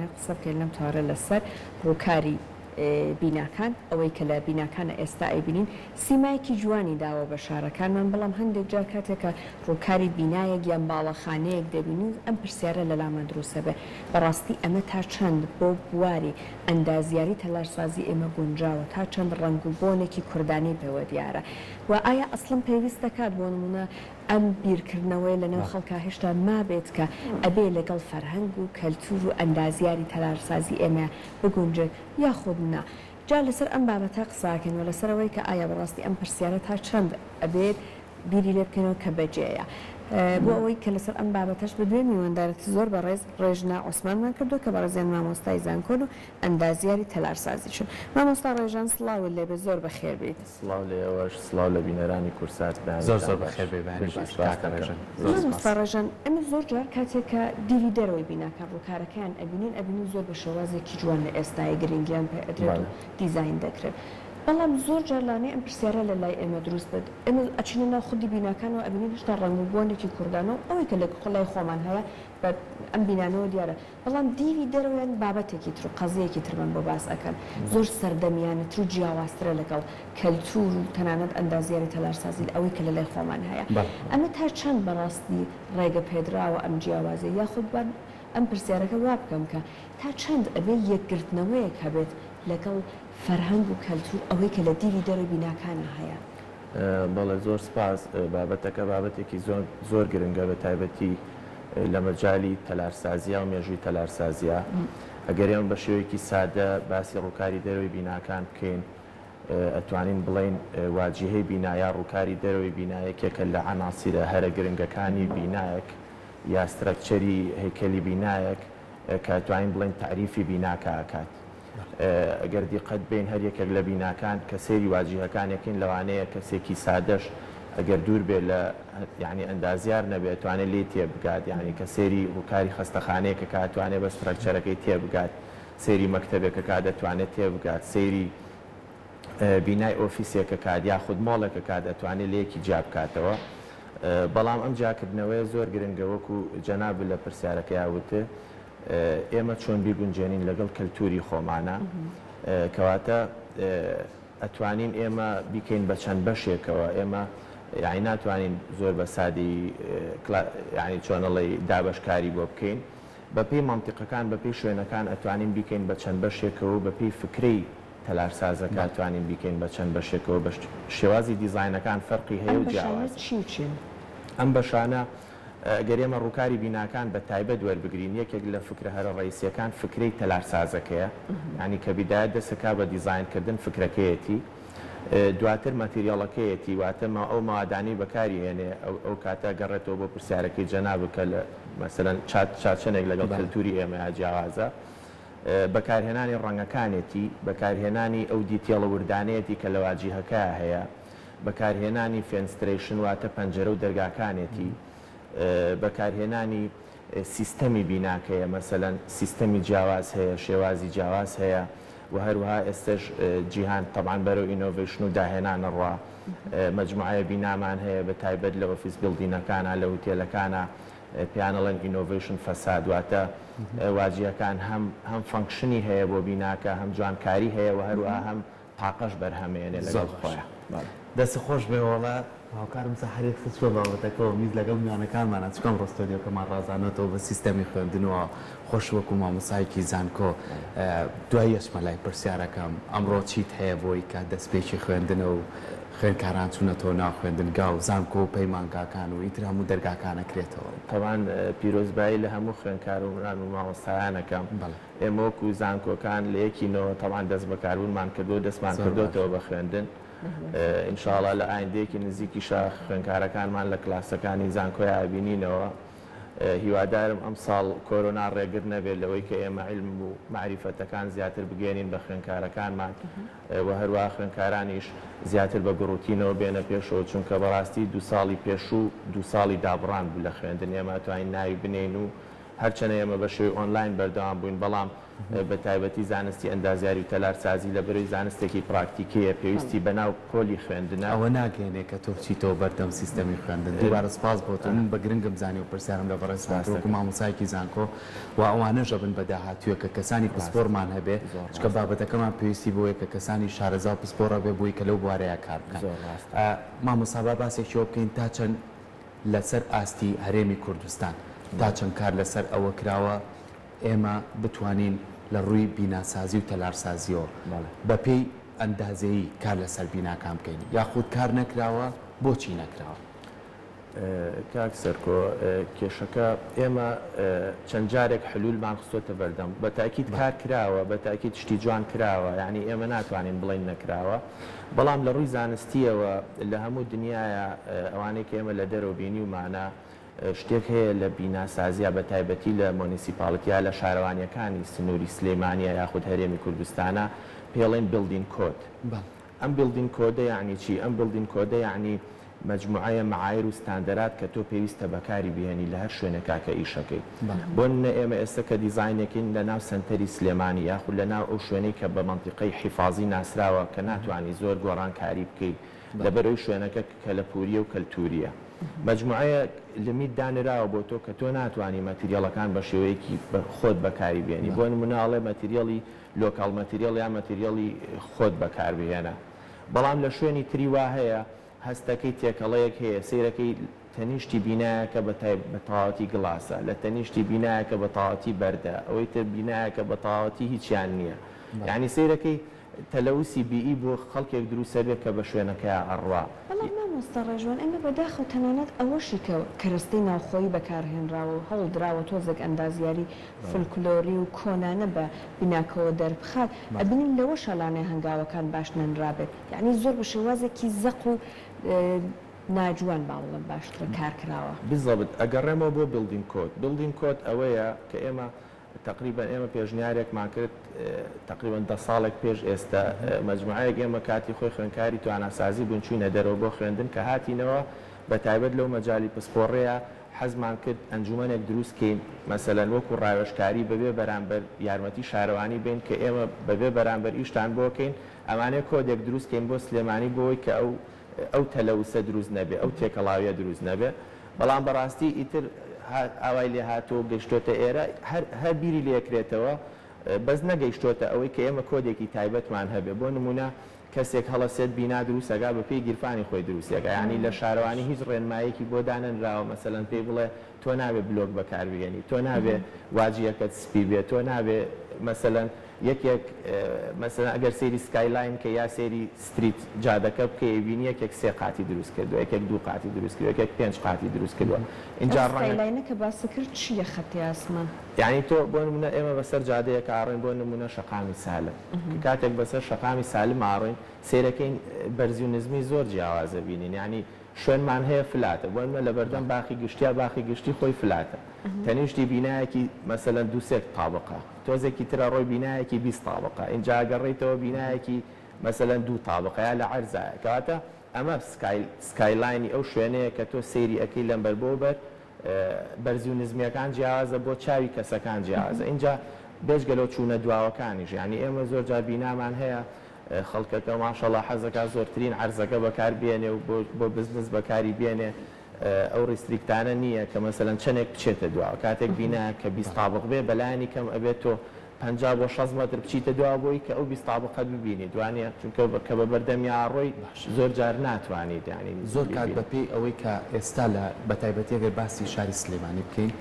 ئەمانەوێت قسە بکەین لەم تەوەرە لەسەر ڕووکاری بیناکان، ئەوەی کە لە بیناکانە ئێستا ئەیبینین سیمایەکی جوانی داوە بە شارەکانمان، بەڵام هەندێک جار کاتێک کە ڕووکاری بینایەک یان باڵەخانەیەک دەبینین ئەم پرسیارە لەلامان دروست ئەبێ بەڕاستی ئەمە تا چەند بۆ بواری ئەندازیاری تەلارسازی ئێمە گونجاوە، تا چەند ڕەنگ و بۆنێکی کوردانەی پێوە دیارە و ئایا ئەسڵەن پێویست دەکات بۆ نموونە ئەم بیرکردنەوەیە لەنێو خەڵکا هێشتا مابێت کە ئەبێ لەگەڵ فەرهەنگ و کەلتور و ئەندازیاری تەلارسازی ئێمە بگونجێت یاخود نا؟ جا لەسەر ئەم بابەتە قسەکەین و لەسەر ئەوەی کە ئایا بەڕاستی ئەم پرسیارە تا چەند ئەبێت بیری لێ بکەینەوە کە بەجێیە. بۆ ئەوەی کە لەسەر ئەم بابەتەش بدوێین میواندارێتی زۆر بەڕێز ڕێژنا عوسمانمان کردووە کە بەڕێزیان مامۆستای زانکۆن و ئەندازیاری تەلارسازیشن. مامۆستا ڕێژان سڵاوت لێبێ زۆر بەخێر بێیت. سڵاو لە ئێوەش سڵاو لە بینەرانی کوردسات زۆر بەیانیتان زۆر باش بەخێر بێی بەیانی بژی باش سپاس کاکە دەکەم. ڕێژەن زۆر سپاس. مامۆستا ڕێژان ئێمە زۆر جار کاتێک کە دیوی دەرەوەی بیناکان ڕووکارەکەیان ئەبینین ئەبینین زۆر بە شێوازێکی جوان لە ئێستایە گرنگیان پێ ئەدرێت و بەڵێ. دیزاین دەکرێن بەڵام زۆر جار لانەیە ئەم پرسیارە لە لای ئێمە دروست بێت ئێمە ئەچینە ناو خودی بیناکانەوە ئەبینین هێشتا ڕەنگ و بۆنێکی کوردانە و ئەوەی کە لە لای خۆمان هەیە بە ئەم بینانەوە دیارە بەڵام دیوی دەرەوەیان بابەتێکی تر و قەزیەکی ترمان بۆ باس ئەکەن زۆر سەردەمیانەتر و جیاوازترە لەگەڵ کەلتور و تەنانەت ئەندازیاری تەلارسازی لە ئەوەی کە لە لای خۆمان هەیە ئەمە تا چەند بەڕاستی ڕێگە پێدراوە ئەم جیاوازیە یاخود با ئەم پرسیارەکە وا بکەم کە تا چەند ئەبێ یەکگرتنەوەیەک هەبێت لەگەڵ فەرهەنگ و کەلتور ئەوەی کە لە دیوی دەرەوەی بیناکانا هەیە؟ بەڵێ زۆر سپاس، بابەتەکە بابەتێکی زۆر زۆر گرنگە بە تایبەتی لە مەجالی تەلارسازیا و مێژووی تەلارسازیا. ئەگەر ئێمە بە شێوەیەکی سادە باسی ڕووکاری دەرەوەی بیناکان بکەین ئەتوانین بڵێین واجیهەی بینا یا ڕووکاری دەرەوەی بینا یەکێکە لە عەناسیرە هەرە گرنگەکانی بینایەک یا structure ی هەیکەلی بینایەک کە ئەتوانین بڵێین تەعریفی بیناکە ئەکات. ئەگەر دیقەت بەین هەر یەکێک لە بیناکان کە سەیری واجیهەکان ئەکەین لەوانەیە کەسێکی سادەش ئەگەر دوور بێ لە یانی ئەندازیار نەبێ ئەتوانێ لێی تێبگات یانی کە سەیری ڕووکاری خەستەخانەیەک ئەکا ئەتوانێ بە structure ەکەی تێبگات سەیری مەکتەبێک ئەکا دەتوانێت تێبگات سەیری بینای ئۆفیسێک ئەکات یاخود مۆڵێک ئەکات ئەتوانێ لەیەکی جیا بکاتەوە بەڵام ئەم جیاکردنەوەیە زۆر گرنگە وەکو جەنابت لە پرسیارەکەیا وتت ئێمە چۆن بیگونجێنین لەگەڵ کەلتوری خۆمانا کەواتە ئەتوانین ئێمە بیکەین بە چەند بەشێکەوە ئێمە یانی ناتوانین زۆر بە سادەیی یانی چۆنەڵێی دابەشکاری بۆ بکەین بەپێی مەنتیقەکان بەپێی شوێنەکان ئەتوانین بیکەین بە چەند بەشێکەوە و بەپێی فکرەی تەلارسازەکە ئەتوانین بیکەین بە چەند بەشێکەوە بە شێوازی دیزاینەکان فەرقی هەیە ئەم و بەشانە جیاوازە. چی و چین؟ ئەم بەشانە گەر ئێمە ڕووکاری بیناکان بە تایبەت وەربگرین، یەکێک لە فکرە هەرە ڕەئیسییەکان فکرەی تەلارسازەکەیە، یانی کە بیدایەت دەست ئەکا بە دیزاینکردن فکرەکەیەتی، دواتر ماتیریەڵەکەیەتی، واتە ئەو مەوادانەی بەکاری هێنێ، ئەو کاتە ئەگەڕێتەوە بۆ پرسیارەکەی جەنابت کە لە مەسەلەن چا چەندێک لەگەڵ کەلتووری ئێمەیا جیاوازە، بەکارهێنانی ڕەنگەکانێتی، بەکارهێنانی ئەو detail ە وردانەیەتی کە لە واجیهەکەیا هەیە. بەکارهێنانی fenestration واتە پەنجەرە و دەرگاکانێتی، بەکارهێنانی سیستەمی بیناکەیە، مەسەلەن سیستەمی جیاواز هەیە، شێوازی جیاواز هەیە و هەروەها ئێستەش جیهان تەبعەن بەرەو innovation و داهێنان ئەڕوا، مەجموعەیە بینامان هەیە بە تایبەت لە office building ەکانا، لە هوتێلەکانا پێیان ئەڵێن innovation facade واتە واجیهەکان هەم هەم function ی هەیە بۆ بیناکە، هەم جوانکاری هەیە و هەروەها هەم تاقەش بەرهەمێنێ زۆر لەگەڵ باشە خۆیا. بەڵێ. دەست خۆش بێ وەڵا هاوکارم سەحەر یەکسەر چوە بابەتەکەوە میز لەگەڵ میوانەکانمانا چونکە ئەمڕۆ ستۆدیۆکەمان ڕازانۆتەوە بە سیستەمی خوێندنەوە خۆش وەکو مامۆستایەکی زانکۆ دوای ئەچمە لای پرسیارەکەم ئەمڕۆ چیت هەیە بۆی کە دەستپێکی خوێندنە و خوێندکاران چونەتەوە ناو خوێندنگا و زانکۆ و پەیمانگاکان و ئیتر هەموو دەرگاکان ئەکرێتەوە. تەبعەن پیرۆزبایی لە هەموو خوێندکاران و مامۆستایان ئەکەم. بەڵێ. ئێمە وەکو زانکۆکان لە یەکی نۆوە تەبعەن دەستبەکاربوونمان کردووە، دەستمان زۆر کردۆتەوە باشە. بە خوێندن. ان شاء اللە لە ئایندەیەکی نزیکیشا خوێندکارەکانمان لە کلاسەکانی زانکۆیا ئەبینینەوە. هیوادارم ئەمساڵ کۆرۆنا ڕێگر نەبێت لەوەی کە ئێمە عیلم و مەعریفەتەکان زیاتر بگەیەنین بە خوێندکارەکانمان و هەروەها خوێندکارانیش زیاتر بە گوڕوتینەوە بێنە پێشەوە، چونکە بەڕاستی دووساڵی پێشوو دووساڵی دابڕان بوو لە خوێندن، ئێمە ئەتوانین ناوی بنێین و. هەرچەنە ئێمە بە شێوەی ئۆنلاین بەردەوام بووین بەڵام بە تایبەتی زانستی ئەندازیاری و تەلارسازی لەبەرەی زانستێکی پراکتیکییە پێویستی بە ناو پۆلی خوێندنە. ئەوە ناگەیەنێ کە تۆ بچیتەوە بەردەم سیستەمی خوێندن. دووبارە سوپاس بۆ تۆ. من بە گرنگم زانی و پرسیارم لە بەڕێزتان کرد وەکو مامۆستایەکی زانکۆ و ئەوانەش ئەبن بە داهاتوویە کە کەسانی پسپۆڕمان هەبێ چونکە بابەتەکەمان پێویستی بەوەیە کە کەسانی شارەزا و پسپۆڕ هەبێ بۆی کە لەو بوارەیا کار بکەن. مامۆستا با باسێکی ئەوە بکەین تا چەند لەسەر ئاستی هەرێمی کوردستان تا چەند کار لەسەر ئەوە کراوە ئێمە بتوانین لە ڕووی بیناسازی و تەلارسازییەوە بەپێی ئەندازەیی کار لەسەر بیناکان بکەین یاخود کار نەکراوە بۆچی نەکراوە؟ کاک سەرکۆ کێشەکە ئێمە چەند جارێک حلولمان خستۆتە بەردەم بە تاکید کار کراوە بە تاکید شتی جوان کراوە یعنی ئێمە ناتوانین بڵێین نەکراوە بەڵام لە ڕووی زانستیەوە لە هەموو دنیایا ئەوانەی کە ئێمە لە دەرەوە بینیومانە شتێک هەیە لە بیناسازیا بە تایبەتی لە مۆنیسیپاڵتیا لە شارەوانیەکانی سنووری سلێمانیە یاخود هەرێمی کوردستانە پێڵێن building code ئەم building code ە یەعنی چی؟ ئەم building code ە یەعنی مەجموعەیە معایر و ستاندەرات کە تۆ پێویستە بەکاری بهێنی لە هەر شوێنێکا کە ئیشەکەی. بۆ نمونە ئێمە ئێستا کە دیزاینێکین لە ناو سەنتەری سلێمانی یاخود لە ناو ئەو شوێنەی کە بە مەنتیقەی حیفازی ناسراوە کە ناتوانی زۆر گۆڕانکاری بکەی لەبەرئەوەی شوێنەکە کەلەپوریە و کەلتوریە. مەجموعەیەک limit دانراوە بۆ تۆ کە تۆ ناتوانی ماتریەڵەکان بە شێوەیەکی خۆت بەکاری بێنی. بۆ نمونە ئەڵێ ماتریەڵی local material یا ماتریەڵی خۆت بەکاربهێنە بەڵام لە شوێنی تری وا هەیە هەستەکەی تێکەڵەیەک هەیە سەیرەکەی تەنیشتی بینایەکە بە تای بە تەواوەتی گڵاسە لە تەنیشتی بینایەکە بە تەواوەتی بەردە ئەوەی تر بینایەکە بە تەواوەتی هیچیان نییە یانی سەیرەکەی تەلەوسی بیئی بۆ خەڵکێک دروسەبێ کە بە شوێنەکەیا ئەڕوا. بەڵام مامۆستا ڕێژوان ئێمە بەداخەوە تەنانەت ئەوەشی کە کەرەستەی ناوخۆیی بەکارهێنراوە و هەوڵدراوە تۆزێک ئەندازیاری فولکلۆری و کۆنانە بە بیناکەوە دەربخات، ئەبینین لەوەشا لانەیە هەنگاوەکان باش نەنرابێت، یەعنی زۆر بە شێوازێکی زەق و ناجوان با بڵێم باشترە کار کراوە. بالضبط، ئەگەڕێمەوە بۆ building code، building code ئەوەیە کە ئێمە تەقریبەن ئێمە پێشنیارێکمان کرد تەقریبەن دە ساڵێک پێش ئێستا، مەجموعەیەک ئێمە کاتی خۆی خوێندکاری تواناسازی بووین چووینە دەرەوە بۆ خوێندن کە هاتینەوە بە تایبەت لەو مەجالی پسپۆڕیە حەزمان کرد ئەنجومەنێک دروست کەین مەسەلەن وەکو ڕاوێژکاری بەبێ بەرامبەر یارمەتی شارەوانی بەین کە ئێمە بەبێ بەرامبەر ئیشتان بۆ کەین ئەمانەوێ کۆدێک دروست کەین بۆ سلێمانی بۆی کە ئەو ئەو تەلەوسە دروست نەبێ ئەو تێکەڵاویە دروست نەبێ بەڵام بەڕاستی ئیتر ئاوای لێ هاتووە و گەیشتۆتە ئێرە هەر هەر بیری لێکرێتەوە بەس نەگەیشتۆتە ئەوەی کە ئێمە کۆدێکی تایبەتمان هەبێ بۆ نمونە کەسێک هەڵەسێت بینا دروست ئەکا بە پێی گیرفانی خۆی دروستی ئەکا یانی لە شارەوانی هیچ ڕێنمایەکی بۆ دانەنراوە مەسەلەن پێی بڵێ تۆ نابێ بلۆک بەکار بهێنی تۆ نابێ واجیەکەت سپی بێ تۆ نابێ مەسەلەن یەکێک مەسەلەن ئەگەر سەیری skyline کەی یا سەیری street جادەکە بکەی ئەیبینی یەکێک سێ قاتی دروست کردوە یەکێک دوو قاتی دروست کردوە یەکێک پێنج قاتی دروست کردوە ئینجا ئەو ڕەنگە skyline ە کە باست کرد چیە خەتی ئاسمان؟ یانی تۆ بۆ نمونە ئێمە بەسەر جادەیەکا ئەڕۆین بۆ نمونە شەقامی سالم کە کاتێک بەسەر شەقامی سالم ئاڕۆین سەیرەکەین بەرزی و نزمی زۆر جیاواز ئەبینین یانی شوێنمان هەیە flat ە بۆ نمونە لەبەردەم باخی گشتیا باخی گشتی خۆی flat ە تەنیشتی بینایەکی مەسەلەن دوو سێ تابقە تۆزێکی تر ئەڕۆی بینایەکی 20 تابقە ئینجا ئەگەڕێیتەوە بینایەکی مەسەلەن دوو تابقە یا لە عەرزایە کەواتە ئەمە sky skyline ی ئەو شوێنەیە کە تۆ سەیری ئەکەی لەمبەر بۆ بەر بەرزی و نزمیەکان جیاوازە بۆ چاوی کەسەکان جیاوازە ئینجا بێجگە لەو چوونە دواوەکانیش یانی ئێمە زۆر جار بینامان هەیە خەڵکەکە ماشەڵا حەزەکا زۆرترین عەرزەکە بەکار بێنێ و بۆ بزنس بەکاری بێنێ ئەو restrict انە نییە کە مەسەلەن چەنێک بچێتە دواوە کاتێک بینایەک کە 20 تابق بێ بەلایەنی کەم ئەبێت تۆ 50 بۆ 60 مەتر بچیتە دواوە بۆی کە ئەو 20 تابقەت ببینیت وانیە چونکە کە بە بەردەمیا ڕۆی زۆر جار ناتوانیت یانی زۆر کات بە پێی ئەوەی کە ئێستا لە بە تایبەتی ئەگەر باسی شاری سلێمانی بکەین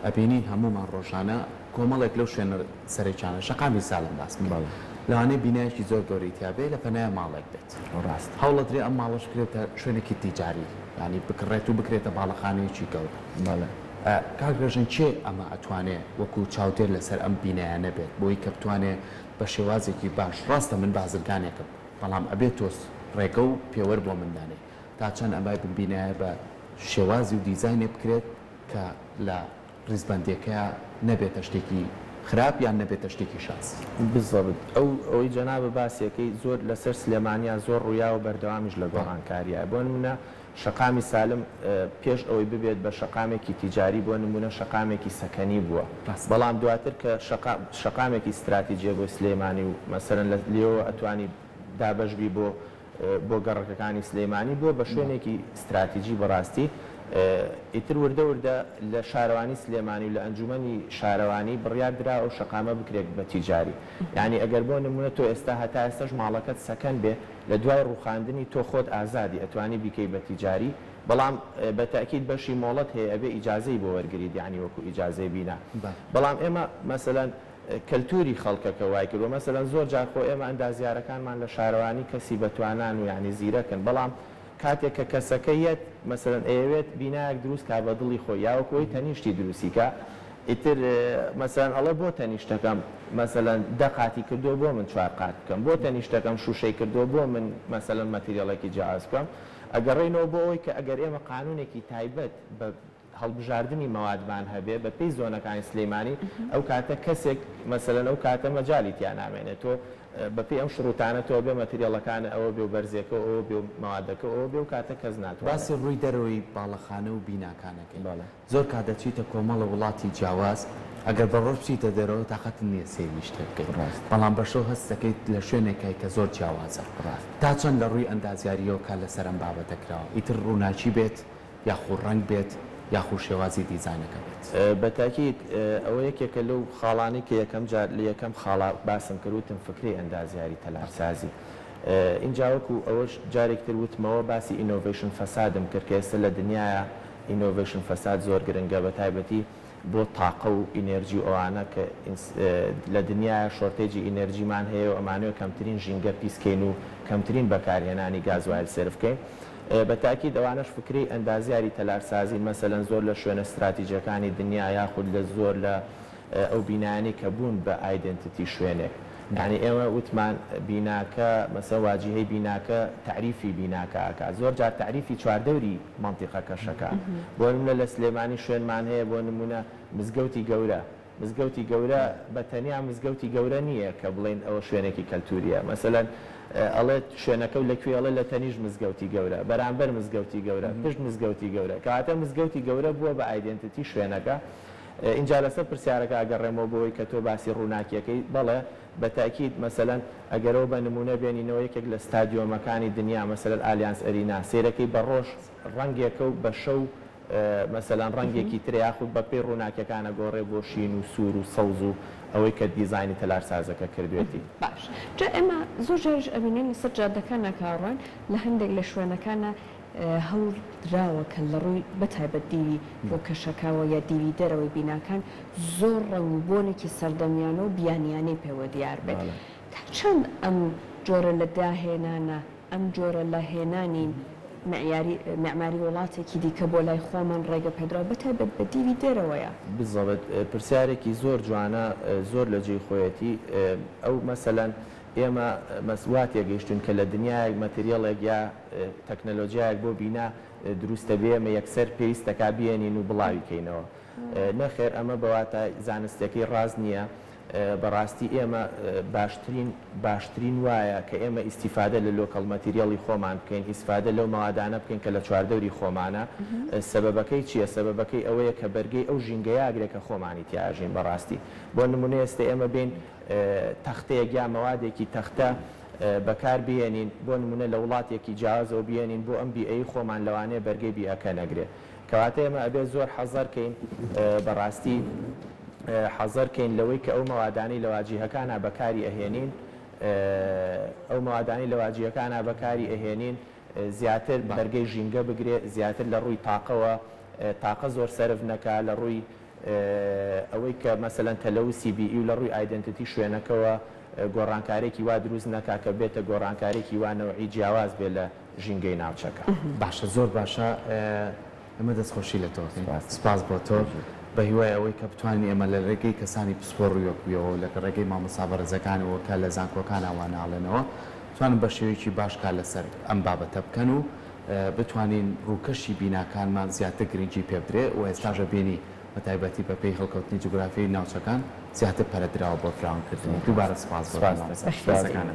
ئەبینین هەموومان ڕۆژانە کۆمەڵێک لەو شوێنە سەرەکیانە شەقامی سالم باس بکەین لەوانەیە بینایەکی زۆر گەورەی تیا بێ لە پەنای ماڵێک بێت ڕاستە. هەوڵەدرێ ئەم ماڵەش بکرێتە شوێنێکی تیجاری یانی بکڕێت و بکرێتە باڵەخانەیەکی گەورە. بەڵێ. کاک ڕێژەن کێ ئەمە ئەتوانێ وەکوو چاودێر لەسەر ئەم بینایانە بێت بۆی کە بتوانێ بە شێوازێکی باش ڕاستە من بازرگانێکم بەڵام ئەبێ تۆ ڕێگە و پێوەر بۆ من دانێی تا چەند ئەمای بینایە بە شێوازی و دیزاینێ بکرێت کە لە ڕیزبەندیەکەیا نەبێتە شتێکی خراپ یان نەبێتە شتێکی شاز. بالضبط ئەو ئەوەی جەنابت باسی ئەکەی زۆر لەسەر سلێمانیا زۆر ڕوویاوە بەردەوامیش لە گۆڕانکاریایە بۆ نمونە. شەقامی سالم پێش ئەوەی ببێت بە شەقامێکی تیجاری بۆ نموونە شەقامێکی سەکەنی بووە بەڵام دواتر کە شەقامێکی ستراتیجیە بۆ سلێمانی و مەسەلەن لە لێوە ئەتوانی دابەش بی بۆ بۆ گەڕەکەکانی سلێمانی بووە بە شوێنێکی ستراتیجی بەڕاستی ئیتر وردە وردە لە شارەوانی سلێمانی و لە ئەنجومەنی شارەوانی بڕیار درا ئەو شەقامە بکرێت بە تیجاری یانی ئەگەر بۆ نموونە تۆ ئێستا هەتا ئێستاش ماڵەکەت سەکەن بێ لە دوای ڕووخاندنی تۆ خۆت ئازادی ئەتوانی بیکەی بە تیجاری بەڵام بە تەئکید بەشی مۆڵەت هەیە ئەبێ ئیجازەی بۆ وەرگریت یانی وەکو ئیجازەی بینا بەڵام ئێمە مەسەلەن کەلتوری خەڵکەکە وای کردوە مەسەلەن زۆر جار خۆ ئێمە ئەندازیارەکانمان لە شارەوانی کەسی بەتوانان و یانی زیرەکن بەڵام کاتێک کە کەسەکە یەت مەسەلەن ئەیەوێت بینایەک دروست کا بە دڵی خۆی یا وەکو ئەوەی تەنیشتی دروستی کا ئیتر مەسەلەن ئەڵێ بۆ تەنیشتەکەم مەسەلەن دە قاتی کردووە بۆ من چوار قات بکەم بۆ تەنیشتەکەم شوشەی کردووە بۆ من مەسەلەن مەتریەڵێکی جیاواز بکەم ئەگەڕێینەوە بۆ ئەوەی کە ئەگەر ئێمە قانونێکی تایبەت بە هەڵبژاردنی مەوادمان هەبێ بە پێی زۆنەکانی سلیمانی ئەو کاتە کەسێک مەسەلەن ئەو کاتە مەجالی تیا نامێنێ تۆ بە پێی ئەم شڕوتانە تۆ ئەبێ مەتریەڵەکانە ئەوە بێ و بەرزێکە و ئەوە بێ و مەوادەکە و ئەوە بێ و کاتە کەس ناتوانێ. باسی ڕووی دەرەوەی باڵەخانە و بیناکان ئەکەی. بەڵێ. زۆر کات دەچیتە کۆمەڵە وڵاتی جیاواز ئەگەر بە ڕۆژ بچیتە دەرەوە تاقەتت نییە سەیری شتێ بکەیت ڕاستە. بەڵام بە شەو هەست دەکەیت لە شوێنێکای کە زۆر جیاوازە. ڕاستە. تا چەند لە ڕووی ئەندازیارییەوە کار لەسەر ئەم بابەتە کراوە ئیتر ڕووناکی بێت یاخو ڕەنگ بێت یاخو شێوازی دیزاینەکە بێت. بە تاکید ئەوە یەکێکە لەو خاڵانەی کە یەکەم جار لە یەکەم خاڵا باسم کرد وتم فکرەی ئەندازیاری تەلارسازی ئینجا وەکو ئەوەش جارێکی تر وتمەوە باسی innovation facade م کرد کە ئێستا لە دنیایا innovation facade زۆر گرنگە بە تایبەتی بۆ تاقە و ئینێرجی و ئەوانە کە لە دنیایا shortage ی ئینێرجیمان هەیە و ئەمانەوێ کەمترین ژینگە پیس کەین و کەمترین بەکارهێنانی گازوایل سەرف کەین بە تاکید ئەوانەش فکرەی ئەندازیاری تەلارسازین مەسەلەن زۆر لە شوێنە ستراتیجەکانی دنیا یاخود لە زۆر لە ئەو بینایانەی کە بوون بە identity شوێنێک یانی ئێمە وتمان بیناکە مەسەلەن واجیهەی بیناکە تەعریفی بیناکە ئەکا زۆر جار تەعریفی چواردەوری مەنتیقەکەش ئەکا بۆ نمونە لە سلێمانی شوێنمان هەیە بۆ نمونە مزگەوتی گەورە مزگەوتی گەورە بە تەنیا مزگەوتی گەورە نییە کە بڵێین ئەوە شوێنێکی کەلتورییە. مەسەلەن ئەڵێت شوێنەکەو لە کوێ؟ ئەڵێ لە تەنیشت مزگەوتی گەورە، بەرامبەر مزگەوتی گەورە، پشت مزگەوتی گەورە. کەواتە مزگەوتی گەورە بووە بە identity شوێنەکە. ئینجا لەسەر پرسیارەکە ئەگەڕێمەوە بۆ ئەوەی کە تۆ باسی ڕووناکییەکەی، بەڵێ بە تەئکید مەسەلەن ئەگەر ئەوە بە نموونە بێنینەوە یەکێک لە ستادیۆمەکانی دنیا مەسەلەن ئالیانس ئەرینا سەیرەکەی بە ڕۆژ ڕەنگێکە و بە شەو مەسەلەن ڕەنگێکی ترە یاخود بە پێی ڕووناکیەکان ئەگۆڕێ بۆ شین و سوور و سەوز و ئەوەی کە دیزاینی تەلارسازەکە کردوێتی. باش جا ئێمە زۆر جاریش ئەبینین لەسەر جادەکانا کە ئەڕۆین لە هەندێک لە شوێنەکانا هەوڵ دراوە کە لە ڕووی بە تایبەت دیوی ڕووکەشەکەوە یا دیوی دەرەوەی بیناکان زۆر ڕەنگ و بۆنێکی سەردەمیانە و بیانیانەی پێوە دیار بێت تا چەند ئەم جۆرە لە داهێنانە ئەم جۆرە لە هێنانی معیاری معماری وڵاتێکی دیکە بۆ لای خۆمان ڕێگە پێدراو بە تایبەت بە دیوی دەرەوەیە. بالضبط پرسیارێکی زۆر جوانە زۆر لە جێی خۆیەتی ئەو مەسەلەن ئێمە مەس وا تێگەیشتوین کە لە دنیایەک مەتریەڵێک یا تەکنەلۆجیایەک بۆ بینا دروستە بێ ئێمە یەکسەر پێویستەکا بیێنین و بڵاوی کەینەوە نەخێر ئەمە بە واتای زانستیەکەی ڕاست نییە بەڕاستی ئێمە باشترین باشترین وایە کە ئێمە ئیستیفادە لە local material ی خۆمان بکەین ئیسفادە لەو مەوادانە بکەین کە لە چواردەوری خۆمانە سەبەبەکەی چیە سەبەبەکەی ئەوەیە کە بەرگەی ئەو ژینگەیە ئەگرێ کە خۆمانی تیا ئەژین بەڕاستی بۆ نمونە ئێستە ئێمە بێین تەختەیەک یا مەوادێکی تەختە بەکار بهێنین بۆ نمونە لە وڵاتێکی جیاوازەوە بیێنین بۆ ئەم بیئەی خۆمان لەوانەیە بەرگەی بیئەکە نەگرێ کەواتە ئێمە ئەبێ زۆر حەزەر کەین بەڕاستی حەزەر کەین لەوەی کە ئەو مەوادانەی لە واجیهەکانا بەکاری ئەهێنین ئەو مەوادانەی لە واجیهەکانا بەکاری ئەهێنین زیاتر بەرگەی ژینگە بگرێ زیاتر لە ڕووی تاقەوە تاقە زۆر سەرف نەکا لە ڕووی ئەوەی کە مەسەلەن تەلەوسی بیئی و لە ڕووی identity شوێنەکەوە گۆڕانکارێکی وا دروست نەکا کە بێتە گۆڕانکارێکی وا نەوعی جیاواز بێ لە ژینگەی ناوچەکە. باشە زۆر باشە ئێمە دەست خۆشی لە تۆ ئەکەین سوپاس بۆ تۆ بە هیوای ئەوەی کە بتوانین ئێمە لە رێگەی کەسانی پسپۆڕ و وەکویەوە و لە رێگەی مامۆستا بەڕێزەکانەوە کە لە زانکۆکانا وانە ئەڵێنەوە بتوانن بە شێوەیەکی باش کار لەسەر ئەم بابەتە بکەن و بتوانین ڕووکەشی بیناکانمان زیاتر گرنگی پێ بدرێ و ئێستاش ئەبینی بە تایبەتی بە پێی هەڵکەوتنی جوگرافیای ناوچەکان زیاتر پەرە دراوە بۆ فراوانکردنی دووبارە سوپاس بۆ تۆ مامۆستا. سوپاس دەکەم.